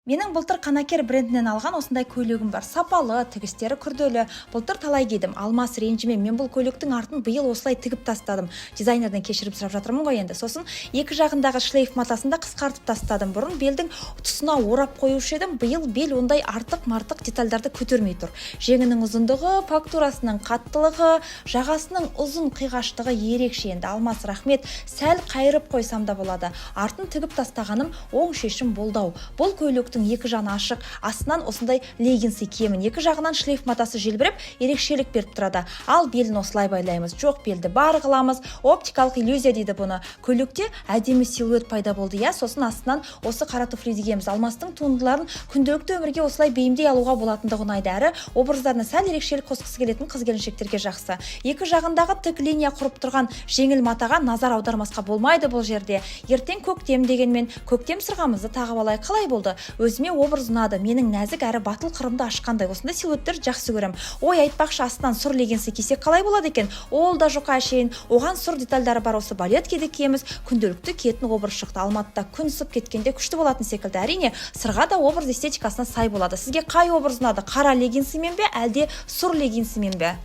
Менің былтыр Қанакер брендінен алған осындай көйлегім бар. Сапалы, тігістері күрделі. Былтыр талай кидім. Алмас, ренжіме, мен бұл көйлектің артын биыл осылай тігіп тастадым. Дизайнерден кешірім сұрап жатырмын ғой енді. Сосын екі жағындағы шлейф матасын да қысқартып тастадым. Бұрын белдің тұсына орап қоюшы едім, биыл бел ондай артық мартық детальдарды көтермей тұр. Жеңінің ұзындығы, фактурасының қаттылығы, жағасының ұзын қиғаштығы ерекше енді. Алмас, рахмет. Сәл қайырып қойсам да болады. Артын тігіп тастағаным оң шешім болды ау. Бұл көйлектің екі жаны ашық, астынан осындай леггинсы киемін. Екі жағынан шлейф матасы желбіреп, ерекшелік беріп тұрады. Ал белін осылай байлаймыз. Жоқ, белді бар қыламыз. Оптикалық иллюзия дейді бұны. Көйлекте әдемі силуэт пайда болды, иә. Сосын астынан осы қара туфлиді киеміз. Алмастың туындыларын күнделікті өмірге осылай бейімдей алуға болатындығы ұнайды. Әрі образдарына сәл ерекшелік қосқысы келетін қыз келіншектерге жақсы. Екі жағындағы тік линия құрып тұрған жеңіл матаға назар аудармасқа болмайды бұл жерде. Ертең көктем дегенмен, көктем сырғамызды тағып алайық. Қалай болды? Өзіме образ ұнады. Менің нәзік әрі батыл қырымды ашқандай. Осындай силуэттерді жақсы көремін. Ой, айтпақшы, астынан сұр леггинсы кисек қалай болады екен? Ол да жұқа әшейін. Оған сұр детальдары бар осы балетки де киеміз. Күнделікті киетін образ шықты. Алматыда күн ысып кеткенде күшті болатын секілді. Әрине, сырға да образ эстетикасына сай болады. Сізге қай образ ұнады? Қара леггинсімен бе, әлде сұр леггинсімен бе?